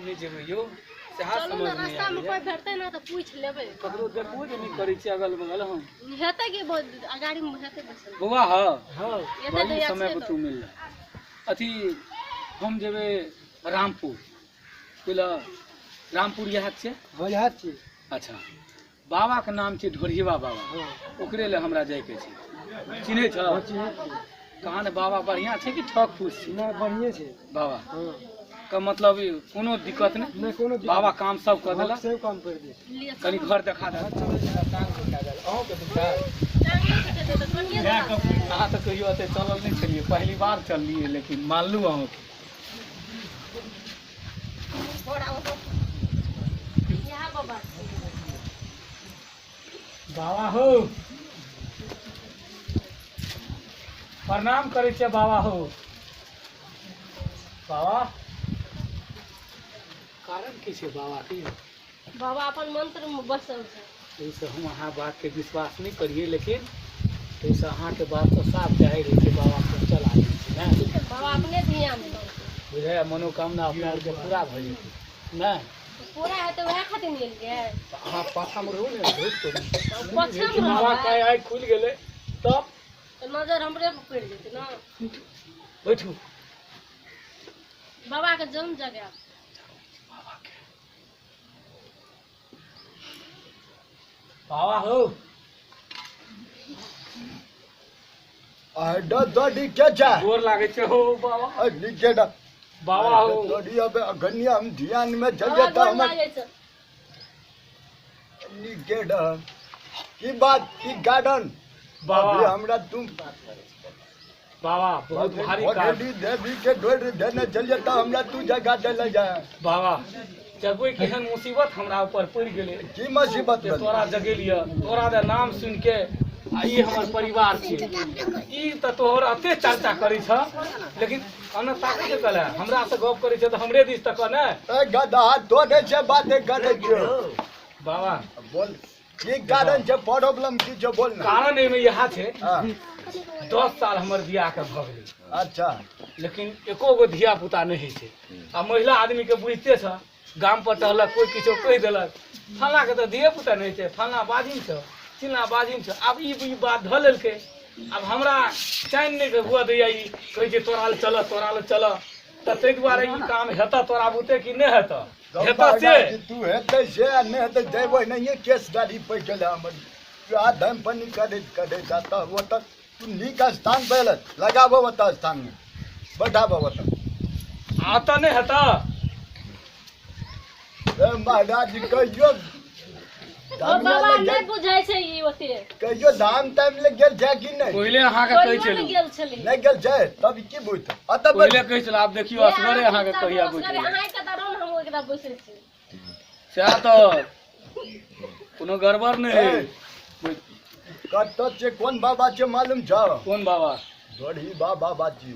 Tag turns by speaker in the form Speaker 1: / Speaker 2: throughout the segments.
Speaker 1: नहि जेबै यौ, सएह
Speaker 2: चलू
Speaker 1: समझ
Speaker 2: ने,
Speaker 1: नहि
Speaker 2: रास्तामे
Speaker 1: आबैए।
Speaker 2: कोइ भेटतै ने तऽ पूछि लेबै।
Speaker 1: ककरो देखबो जे नहि करै छियै अगल बगल। हम
Speaker 2: हेतै कि गाड़ीमे हेतै बैसल।
Speaker 1: बौआ हँ।
Speaker 3: हाँ।
Speaker 2: एतै
Speaker 1: बड़ी
Speaker 2: तऽ
Speaker 1: समय
Speaker 2: छै
Speaker 1: पर
Speaker 2: तऽ
Speaker 1: तू मिलल। अथी हम जेबै रामपुर, बुझल? रामपुर इएह छै?
Speaker 3: हाँ, इएह छी।
Speaker 1: अच्छा, बाबाके नाम छै ढोढ़ीबा बाबा।
Speaker 3: हाँ।
Speaker 1: ओकरे लए हमरा जाइके छै। चिन्है छ?
Speaker 3: हाँ, चिन्है छी।
Speaker 1: कहाँ ने बाबा बढ़िआँ छै कि ठक फूस छै?
Speaker 3: नहि, बढ़िए छै
Speaker 1: बाबा।
Speaker 3: हाँ।
Speaker 1: के मतलब ई कोनो दिक्कत नहि?
Speaker 3: नहि, कोनो दिक्कत।
Speaker 1: बाबा काम सब कऽ देलक?
Speaker 3: सब काम कर दे।
Speaker 2: लिअ।
Speaker 1: कनि घर देखा दे।
Speaker 3: अहूँके दुखा?
Speaker 2: टांग नहि दुखेतै तऽ कनिए दुखातै।
Speaker 1: अहाँ तऽ कहियो एते चलल नहि छलियै, पहली बार चललियै, लेकिन मानलहुँ अहाँके।
Speaker 2: इएह बाबा छै।
Speaker 1: बाबा हो, प्रणाम करै छियै बाबा हो। बाबा, कारण की छै बाबा की?
Speaker 2: बाबा अपन मंत्रमे बसल छै।
Speaker 1: एहिसँ हम अहाँ बातके विश्वास नहि करियै, लेकिन ताहिसँ अहाँके बात तऽ साफ जाहिर होइ छै, बाबा पहुँचल आदमी छै ने।
Speaker 2: बाबा अपने ध्यान दऽ
Speaker 1: बुझाइए मनोकामना अपना आरके पूरा भऽ जेतै नहि?
Speaker 2: पूरा हेतै, वएह खातिर ने गेलियै।
Speaker 1: तऽ अहाँ पाछामे रहू ने, बहुत करू।
Speaker 2: पाछामे
Speaker 1: बाबा
Speaker 2: रहबै?
Speaker 1: के आँखि खुलि गेलै तब
Speaker 2: तऽ नजर हमरे पर पड़ि जेतै ने।
Speaker 1: बैठू।
Speaker 2: बाबाके जन्म जगह।
Speaker 1: बाबाके। बाबा हो।
Speaker 4: दड़ी के छै?
Speaker 1: गोर लागै छै हो बाबा।
Speaker 4: नीचे डा।
Speaker 1: बाबा हो।
Speaker 4: दड़ी अब अखनी हम ध्यान में
Speaker 2: बाबा
Speaker 4: चलिए तऽ
Speaker 2: गोर
Speaker 4: हमर
Speaker 2: लागै छै।
Speaker 4: नीचे डा, की बात, की गार्डन?
Speaker 1: बाबा।
Speaker 4: अभी हमरा तुम
Speaker 1: बाबा, बहुत भारी काज।
Speaker 4: देवी देवी के डोर देने चलिए तऽ हमरा तू जगह देले जा।
Speaker 1: बाबा, जब केहन मुसीबत हमरा ऊपर पड़ि गेलै
Speaker 4: की मुसीबत
Speaker 1: जे
Speaker 4: भेलै?
Speaker 1: तोरा जगेलियै, तोरा जे नाम सुनि के आ ई हमर परिवार छै, ई तऽ तोहर एते चर्चा करै छ, लेकिन अन्न ताकू जे कहले हमरा से गप करै छै तऽ हमरे दिस तक ने।
Speaker 4: ए गधा, तोरे से बात करै छियौ।
Speaker 1: बाबा।
Speaker 4: बोल, की कारण छै, प्रॉब्लम की छै, बोल ना।
Speaker 1: कारण एहिमे इएह छै।
Speaker 4: हाँ।
Speaker 1: 10 साल हमर बियाह के भऽ गेलै।
Speaker 4: अच्छा।
Speaker 1: लेकिन एको गो धिया पुता नहि होइ छै। आ महिला आदमीके बुझिते छ, गाम पर टहलक, कोइ किछो कहि देलक, फल्लाँके तऽ धिये पुता नहि छै, फल्लाँ बाजिम छ, चिल्लाँ बाजिम छ। आब ई बात धऽ लेलकै। आब हमरा चैन नहि हुअ दैया। ई कहै छै तोरा लए चलऽ, तोरा लए चलऽ, तऽ ताहि दुआरे ई काम हेतऽ तोरा बुते कि नहि हेतऽ? हेतऽ से।
Speaker 4: तू हेतै से आ नहि हेतै जयबै नहिये। केस गाड़ी पैक गेलै हमर आ धन पानि करैत करैत आ तऽ ओतऽ तू नीक स्थान पर लगाबऽ, ओतऽ स्थानमे बैठाबऽ ओतऽ।
Speaker 1: आ तऽ नहि हेतऽ?
Speaker 4: ए महाराज, कहियो
Speaker 2: ओ
Speaker 4: धामिया
Speaker 2: बाबा,
Speaker 4: लग
Speaker 2: नहि
Speaker 4: गेल?
Speaker 2: बुझै छै ई ओते।
Speaker 4: कहियो धाम ताम लग गेल छै कि नहि?
Speaker 1: पहिले अहाँके कहै
Speaker 2: कहियो नहि
Speaker 1: छलहुँ।
Speaker 2: गेल छली।
Speaker 4: नहि गेल छै तब की बुझतै अतऽ?
Speaker 1: पहिले कहै छलहुँ, आब देखियौ असगरे अहाँके कहिया
Speaker 2: असगरे
Speaker 1: बैठे।
Speaker 2: अहाँ के तऽ रहू, हम एकरा बैसै छी।
Speaker 1: सएह तऽ कोनो गड़बड़ नहि है।
Speaker 4: कतऽ छै, कोन बाबा छै मालूम छौ?
Speaker 1: कोन बाबा?
Speaker 4: ढोढ़ी बाबा बाजी।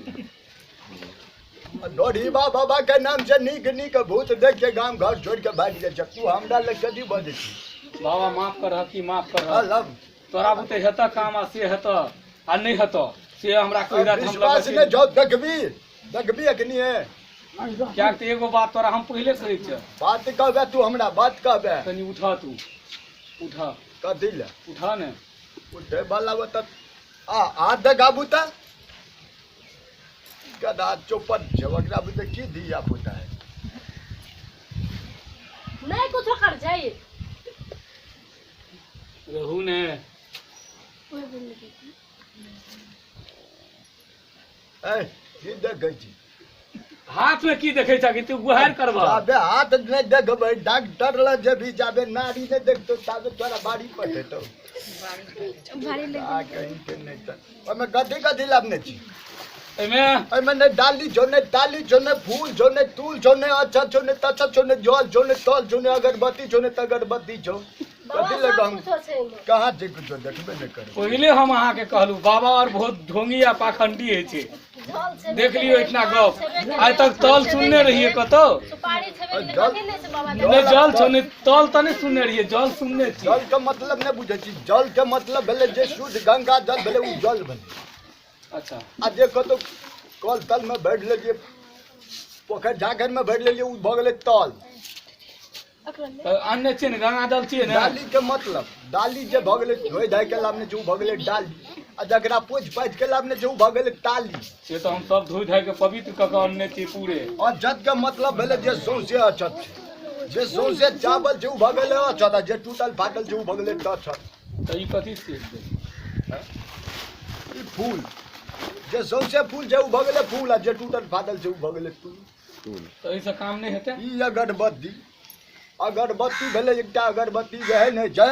Speaker 4: ढोढ़ी बाबा के नाम से नीक नीक भूत देख के गाम घर छोड़ के भागि जाइ छै। तू हमरा लग कथी बजै छी?
Speaker 1: बाबा, माफ करह कि माफ करह।
Speaker 4: लब।
Speaker 1: तोरा बुते हेतऽ काम आ से हेतऽ आ नहि हेतऽ से हमरा कहि दे, हम
Speaker 4: विश्वास
Speaker 1: लग
Speaker 4: नहि जाउ, देखबी देखबी अखनी है।
Speaker 1: कियाक तऽ एगो बात तोरा हम पहिले कहै छियह।
Speaker 4: बात कहबे तू हमरा, बात कहबे?
Speaker 1: कनि उठ, तू उठ।
Speaker 4: कथी ले?
Speaker 1: उठ ने।
Speaker 4: उठे वाला ओतऽ आ आ देखाबू तऽ गधा चौपट छै, ओकरा बुते की धिया पुता है।
Speaker 2: नहि कुछो कर जाइ।
Speaker 1: रहू ने।
Speaker 4: ए, की देखै छी?
Speaker 1: हाथ में की देखै छ कि तू गुहार करबह?
Speaker 4: जाबे हाथ नहि देखबै, डॉक्टर लग जेबही, जाबे नाड़ी नहि देखतौ ताबे तोरा बाड़ी पठेतौ। आ कहीं के नहि तऽ ओहिमे कथी कथी लाबने छी?
Speaker 1: एहिमे
Speaker 4: एहिमे नहि डाली छौ, नहि ताली छौ, नहि फूल छौ, नहि तूल छौ, नहि अच्छा छौ, नहि तच्छा छौ, नहि जल छौ, नहि तल छौ, नहि अगरबत्ती छौ, नहि तगरबत्ती छौ।
Speaker 2: बाबा,
Speaker 4: कथी लग
Speaker 2: सब
Speaker 4: हम
Speaker 2: कुछो छै एहिमे।
Speaker 4: कहाँ छै? कुछो देखबे नहि करै।
Speaker 1: पहिले हम अहाँके कहलहुँ, बाबा और बहुत ढोंगी आ पाखंडी होइ छै।
Speaker 2: जल छेबे
Speaker 1: देख लियौ
Speaker 2: करै,
Speaker 1: इतना
Speaker 2: पान
Speaker 1: गप
Speaker 2: छेबे करै,
Speaker 1: आइ तक तल
Speaker 2: छेबे
Speaker 1: सुनने
Speaker 2: करै,
Speaker 1: रहियै कतौ?
Speaker 2: सुपारी छेबे करै,
Speaker 4: जल-
Speaker 2: कथी नहि छै बाबा?
Speaker 1: नहि जल छौ, नहि तल तऽ नहि सुनने रहियै, जल सुनने छी।
Speaker 4: जल के मतलब नहि बुझै छी? जल के मतलब भेलै जे शुद्ध गंगा जल भेलै ओ जल भेलै।
Speaker 1: अच्छा।
Speaker 4: आ जे कतौ कल तल में बैठ ले जे पोखरि झाखरि में भरि लेलियै, ओ भऽ गेलै तल।
Speaker 1: तऽ अनने छियै ने गंगाजल छियै ने?
Speaker 4: डाली के मतलब डाली जे भऽ गेलै धोइ धाइ के लाबने छै, ओ भऽ गेलै डाली। आ जकरा पोछि पाछि के लाबने छै, ओ भऽ गेलै ताली।
Speaker 1: से तऽ हम सब धोइ धाइ के पवित्र कऽ के अनने छियै पूरे।
Speaker 4: अछत के मतलब भेलै जे सौंसे अछत छै, जे सौंसे चावल छै ओ भऽ गेलै अछत, आ जे टूटल फाटल छै ओ भऽ गेलै तछत।
Speaker 1: तऽ ई कथी छियै?
Speaker 4: ई फूल, जे सौंसे फूल छै ओ भऽ गेलै फूल, आ जे टूटल फाटल छै ओ भऽ गेलै फूल।
Speaker 1: तऽ एहिसँ काम नहि हेतै?
Speaker 4: ई अगरबत्ती, अगरबत्ती भेलै एकटा अगरबत्ती जे है नहि छै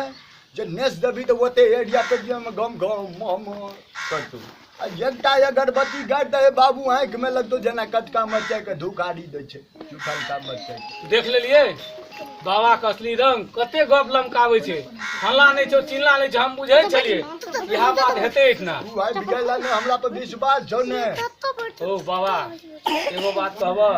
Speaker 4: जे नेस देबही तऽ ओते एरिया तेरियामे गम गम मह मह करतौ। आ एकटा अगरबत्ती गाड़ि दे बाबू आँखिमे लगतौ जेना कचका मरचाइके धुकारी दै छै, सुखलका मरचाइ।
Speaker 1: देख लेलियै बाबा के असली रंग, कते गप लमकाबै छै। फल्ला नहि छौ चिल्ला नहि छौ, हम बुझै छलियै इएह बात हेतै एहिठिना।
Speaker 4: तू आबि गेला ने, हमरा पर विश्वास छौ ने?
Speaker 1: ओ बाबा एगो बात कहबह,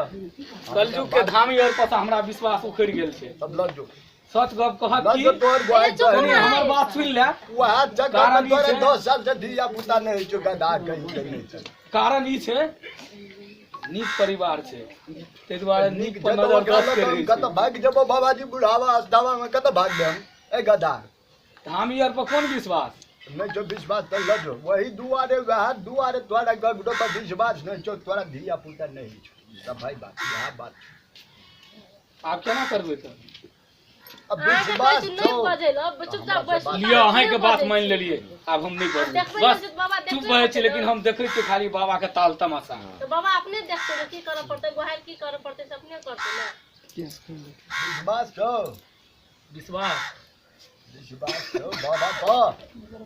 Speaker 1: कलयुग के धामी और पर हमरा विश्वास उखड़ि गेल छै।
Speaker 4: तब लग जो,
Speaker 1: सच गप कहत
Speaker 4: लग
Speaker 1: की
Speaker 4: जो तोहर गोहाइ
Speaker 1: कनी हमर बात सुनि ले।
Speaker 4: वएह चक्कर
Speaker 1: कारण
Speaker 4: में
Speaker 1: ई
Speaker 4: तोरे
Speaker 1: छै।
Speaker 4: 10 साल से धिया पुता नहि होइ छौ, गधा कहीं के नहि छै।
Speaker 1: कारण ई छै नीक परिवार छै, ताहि दुआरे नीक
Speaker 4: नीक
Speaker 1: पर
Speaker 4: जतऽ
Speaker 1: नजर
Speaker 4: ओकरा
Speaker 1: दस
Speaker 4: लऽ
Speaker 1: के
Speaker 4: कऽ हम
Speaker 1: रहै
Speaker 4: कतऽ
Speaker 1: छै।
Speaker 4: भागि जेबो बाबाजी बुढ़ावा अस्तावा में कतऽ भागबै हम? ए गधा,
Speaker 1: धामी आर पर कोन विश्वास?
Speaker 4: नहि छौ विश्वास तऽ लऽ जो, वही दुआरे वएह दुआरे तोरा ककरो पर विश्वास नहि छौ, तोरा धिया पुता नहि छौ। सब भाई बात इएह बात छौ।
Speaker 1: आब केना करबै तऽ?
Speaker 4: अब
Speaker 2: अहाँके कहै
Speaker 4: विश्वास
Speaker 2: छी नहि
Speaker 4: छौ
Speaker 2: बजै लए, अब चुपचाप बैस।
Speaker 1: लिअ अहाँके बात मानि लेलियै, आब हम नहि बजबै,
Speaker 2: देखबै
Speaker 1: बस
Speaker 2: ने बाबा,
Speaker 1: चुप
Speaker 2: देखबै
Speaker 1: रहै छी।
Speaker 2: ने।
Speaker 1: लेकिन हम देखै छियै खाली बाबा के ताल तमाशा।
Speaker 2: तऽ बाबा अपने देखतै ने की करऽ पड़तै, गोहारि की करऽ पड़तै से अपने करतै ने।
Speaker 4: विश्वास छौ?
Speaker 1: विश्वास
Speaker 4: विश्वास छौ बाबा पर?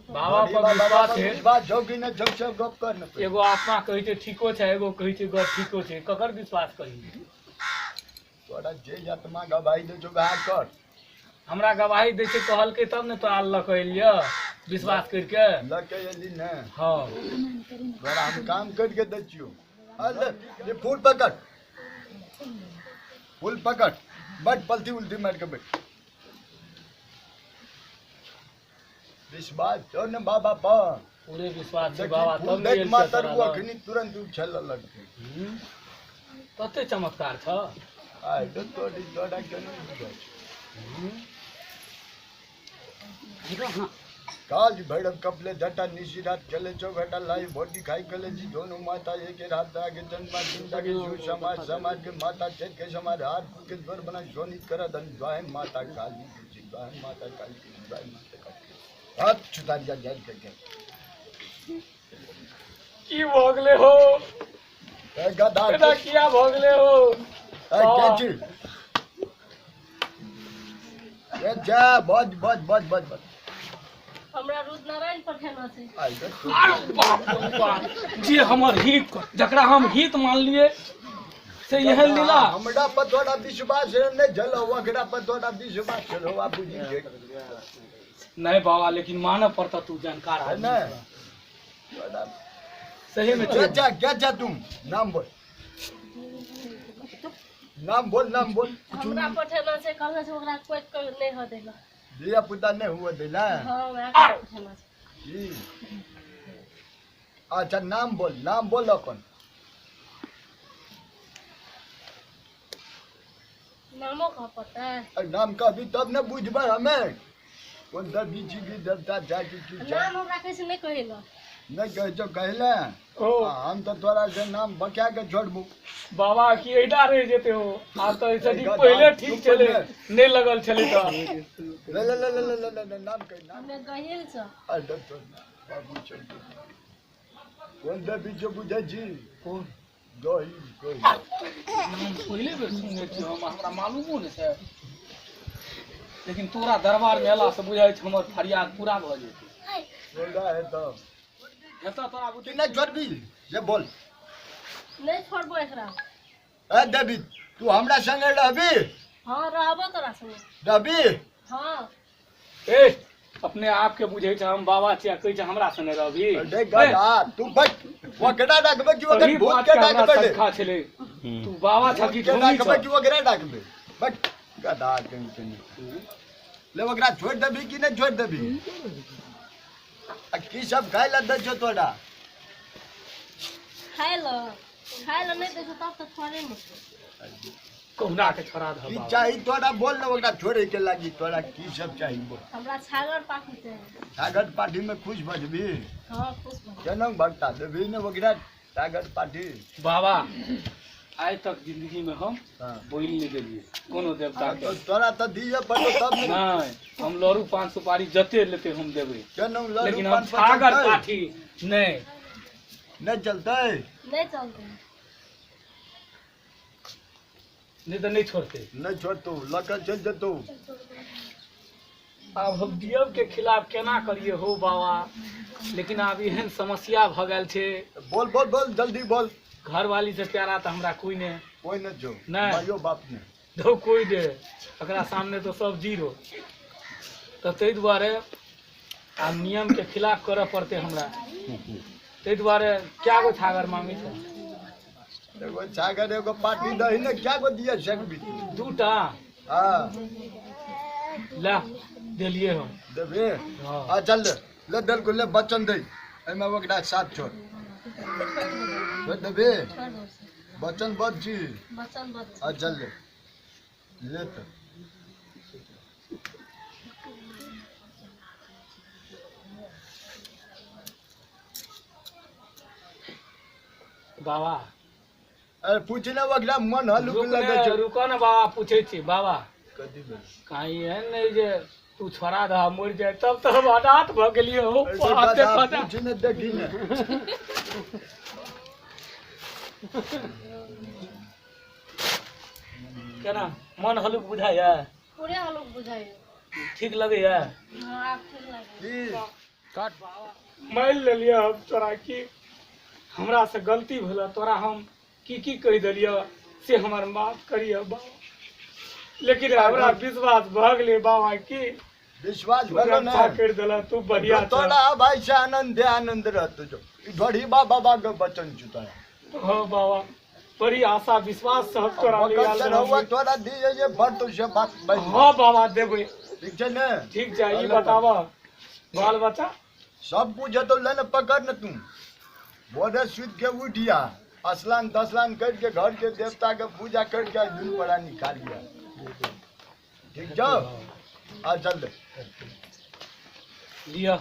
Speaker 1: बाबा पर
Speaker 4: बाबा
Speaker 1: विश्वास
Speaker 4: पर
Speaker 1: है।
Speaker 4: विश्वास छौ कि नहि छौ से गप कर ने पहिले।
Speaker 1: एगो आत्मा कहै छै ठीको छै, एगो कहै छै गप ठीको छै, ककर विश्वास करी?
Speaker 4: तोरा जे आत्मा गवाही दै छौ वएह कर।
Speaker 1: हमरा गवाही दै छै कहलकै तब ने तोरा लऽ कऽ एलियै विश्वास करिके।
Speaker 4: लऽ के एली ने?
Speaker 1: हँ।
Speaker 4: तोरा हम काम करिके दै छियौ। अरे ये फूल पकड़, फूल पकड़, बैठ, पलथी उलथी मारि के बैठ। विश्वास छौ ने बाबा पर?
Speaker 1: पूरे विश्वास छै
Speaker 4: देखी
Speaker 1: बाबा,
Speaker 4: फूल
Speaker 1: तब ने
Speaker 4: देख
Speaker 1: एल छियै
Speaker 4: मातर
Speaker 1: तोरा
Speaker 4: ओ
Speaker 1: लग।
Speaker 4: अखनी तुरंत उछलऽ लगतै।
Speaker 1: तते चमत्कार छ।
Speaker 4: आइ तो तोरी तोरा केना बुझै छौ? काज भैरव कपले जटा निशी रात खेले छौ घटा लाई भोटी खाई खेले जी दोनों माता एक रात आगे जन्मा चिंता के शिव समाज समाज के माता चेत के समाज हाथ के द्वार बना सोनी कर धन द्वाय माता काली की द्वाय माता काली की द्वाय माता काली की। हाथ छुतारिया जाय के के
Speaker 1: की भऽ गेलै हो?
Speaker 4: ए गधा,
Speaker 1: एना किया भऽ गेलै हो?
Speaker 4: ए के छी ए जा बज बज बज बज बज।
Speaker 2: हमरा रुद्रनारायण पठेना छै।
Speaker 4: आई तो
Speaker 1: अरे बाप रे बाप, जे हमर हित जकरा हम हित मानलियै से एहन लीला।
Speaker 4: हमरा पर तोरा विश्वास नहि छलौ, ओकरा पर तोरा विश्वास छलौ, आ बुझि गेल।
Speaker 1: नहीं बाबा, लेकिन मानऽ पड़तऽ तू जानकार
Speaker 4: है
Speaker 1: आदमी
Speaker 4: ने?
Speaker 1: छह। सही में
Speaker 4: क्या क्या क्या क्या तुम नाम बोल, नाम बोल, नाम बोल।
Speaker 2: हमरा पठेना छै, कहने छै ओकरा कोइ कोइ नहि हो देला।
Speaker 4: धिया पुता नहीं हुआ दिला?
Speaker 2: हँ, वएह पठेना छै।
Speaker 4: जी अच्छा, नाम बोल, नाम बोल अपन।
Speaker 2: नामो कहऽ पड़तै?
Speaker 4: अरे नाम कहबी तब ने बुझबै हमे कोन देवी छी की देवता छै कि की छै।
Speaker 2: नाम हमरा कहै छै नहि कहै लए।
Speaker 4: नहीं कहै छौ कहले?
Speaker 1: ओ
Speaker 4: हम तऽ तोरा से नाम बका के छोड़बू।
Speaker 1: बाबा की एहिना रहि जेतै हो? आब तऽ एहिसँ नीक पहिले ठीक छलै, नहि लगल छलै तऽ।
Speaker 4: ले ले ले ले ले ले ले ले, नाम कह, नाम।
Speaker 2: हमे गहिल छ।
Speaker 4: अरे तो बाबू चल, कोन देवी छौ बुझै छी?
Speaker 1: कोन?
Speaker 4: गही गही
Speaker 1: नाम पहिले बेर सुनने छियै हम, हमरा मालूमो नहि छै, लेकिन तोरा दरबार मे अयला से बुझाइ छै हमर फरियाद पूरा भऽ जेतै।
Speaker 4: बोला है तो
Speaker 1: हेतऽ तोरा
Speaker 4: कि नहीं छोड़बी ये बोल।
Speaker 2: नहि छोड़बो एकरा।
Speaker 4: ए देवी, तू हमरा संगे रहबी?
Speaker 2: हँ, रहबो तोरा संगे।
Speaker 4: रहबी?
Speaker 2: हँ।
Speaker 1: ए अपने आप के बुझै छै हम बाबा छियै, कहै छै हमरा संगे रहबी।
Speaker 4: अरे गधा, तू बैठ, ओकरा डाकबे कि ओकर
Speaker 1: ओही
Speaker 4: भूत
Speaker 1: बात
Speaker 4: के
Speaker 1: के हमरा
Speaker 4: डाकबे रे?
Speaker 1: शंका छलै, तू बाबा छह कि
Speaker 4: भूत के
Speaker 1: ढोंगी
Speaker 4: डाकबे
Speaker 1: छह?
Speaker 4: कि ओकरा डाकबे? बैठ गधा कहीं के नहीं ले, ओकरा छोड़ देबी कि नहीं छोड़ देबी? आ की सब खाय ला दै छौ तोरा?
Speaker 2: खाय लए। खाय लए नहि दै छै तब तऽ छोड़े नहि छै।
Speaker 1: कहुना के छोड़ा दह
Speaker 4: की
Speaker 1: बाबा।
Speaker 4: चाही तोरा बोल ने, ओकरा छोड़े के लागी तोरा की सब चाही बोल।
Speaker 2: हमरा छागर पाठी चाही।
Speaker 4: छागर पाठी में खुश बजबी?
Speaker 2: हँ, खुश भऽ।
Speaker 4: केना भगता देबी ने ओकरा छागर पाठी।
Speaker 1: बाबा, आइ तक जिंदगी में हम
Speaker 4: हाँ।
Speaker 1: बोलि नहि देलियै कोनो देवता के।
Speaker 4: तो तोरा तऽ दिए पड़तो तब ने।
Speaker 1: नहि, हम लड़ू पान सुपारी जते लेते हम देबै।
Speaker 4: केना लड़ू
Speaker 1: लेकिन हम
Speaker 4: पान पर
Speaker 1: छागर
Speaker 4: चलतै?
Speaker 1: पाठी नहि।
Speaker 4: नहि चलतै?
Speaker 2: नहि चलतै।
Speaker 1: नहि तऽ नहि छोड़तै।
Speaker 4: नहि छोड़तौ, लऽ कऽ चलि जेतौ।
Speaker 1: आब हम नियम के खिलाफ केना करिए हो बाबा? लेकिन आब एहन समस्या भऽ गेल छै।
Speaker 4: बोल बोल बोल, जल्दी बोल।
Speaker 1: घरवाली से प्यारा तऽ हमरा कोइ नहि।
Speaker 4: कोई नहि छौ?
Speaker 1: नहि।
Speaker 4: माइयो बाप नहि?
Speaker 1: धौ, कोइ दे, एकरा सामने तऽ सब जीरो। तऽ ताहि दुआरे आब नियमके खिलाफ करऽ पड़तै हमरा। ताहि दुआरे कए गो छागर मांगै छै?
Speaker 4: एगो छागर एगो पाठी दही ने, क्या गो दिए सकबी?
Speaker 1: दूटा।
Speaker 4: हाँ।
Speaker 1: ले देलियै हम।
Speaker 4: देबे?
Speaker 1: हाँ।
Speaker 4: हाँ, चल ले, ले देलको, ले बचन दे। एहिमे ओकरा साथ छोड़ छोड़ देबे?
Speaker 2: छोड़ दो।
Speaker 4: बचन बद छी?
Speaker 2: बचन बद।
Speaker 4: हाँ, चल ले, ले तऽ।
Speaker 1: बाबा।
Speaker 4: अरे पूछ ने ओकरा, मन हलुक
Speaker 1: रुक
Speaker 4: लगे
Speaker 1: ने,
Speaker 4: छै।
Speaker 1: रुको ने बाबा, पूछै छी बाबा।
Speaker 4: कथी भेल?
Speaker 1: कहीं एहन नहि जे तू छोड़ा दह, मरि जाय, तब तऽ हम अनाथ भऽ गेलियै हो।
Speaker 4: ऐसे
Speaker 1: हाथे
Speaker 4: गधा
Speaker 1: पता।
Speaker 4: पूछ ने, देखी ने।
Speaker 1: केना मन हलुक बुझाइया?
Speaker 2: पूरे हलुक बुझाइए।
Speaker 1: ठीक लगैया?
Speaker 2: हँ, आब ठीक लागै।
Speaker 4: की?
Speaker 1: काट बाबा, मानि लेलियै हम तोरा की हमरा से गलती भेल। तोरा हम की की कहि देलियै से हमर माफ करिय बाबा। लेकिन हमरा विश्वास भऽ गेलै बाबा की
Speaker 4: विश्वास
Speaker 1: तू
Speaker 4: भेलो
Speaker 1: रक्षा
Speaker 4: ने?
Speaker 1: करि देला, तू बढ़िया
Speaker 4: जो तोरा भाई से आनंद आनंद रहतो जो ई ढोढ़ी बाबा बा के बचन छु तोरा।
Speaker 1: हाँ बाबा, बड़ी आशा विश्वास से हम तोरा ले
Speaker 4: मकर
Speaker 1: आयल
Speaker 4: चढ़ौआ
Speaker 1: रहली।
Speaker 4: तोरा दिए जे भरतो से बात बस।
Speaker 1: हाँ बाबा, देबै।
Speaker 4: ठीक छै ने?
Speaker 1: ठीक छै। ई
Speaker 4: अलग।
Speaker 1: बताब, बाल बच्चा?
Speaker 4: सब कुछ तो ले ने, पकड़ ने। तू भोरे सुति के उठिया, स्नान तस्नान करके घर के देवता के पूजा करके दुनू प्राणी खा लिया। ठीक छौ? आ चल दे।
Speaker 1: लिअ,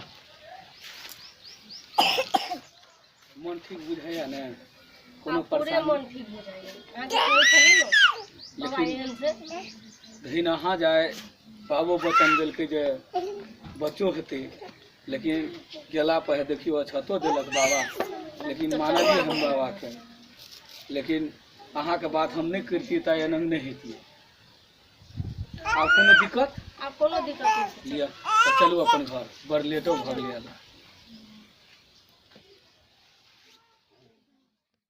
Speaker 1: मन ठीक बुझाइया ने कोनो?
Speaker 2: आब पूरे
Speaker 1: परेशानी?
Speaker 2: मन ठीक बुझाइए। अहाँके कहै छली ने बाबा
Speaker 1: लेकिन
Speaker 2: एहन छै।
Speaker 1: धीन अहाँ जाय, बाबो वचन देलकै जे बच्चो हेतै, लेकिन गेला पर देखियौ अक्षतो देलक बाबा। लेकिन मानलियै हम बाबाके, लेकिन अहाँके बात हम नहि करितियै तऽ एना नहि हेतियै। आब कोनो दिक्कत?
Speaker 2: आब कोनो दिक्कत नहि छै।
Speaker 1: लिअ तऽ चलू अपन घर, बड़ लेटो भऽ गेलै।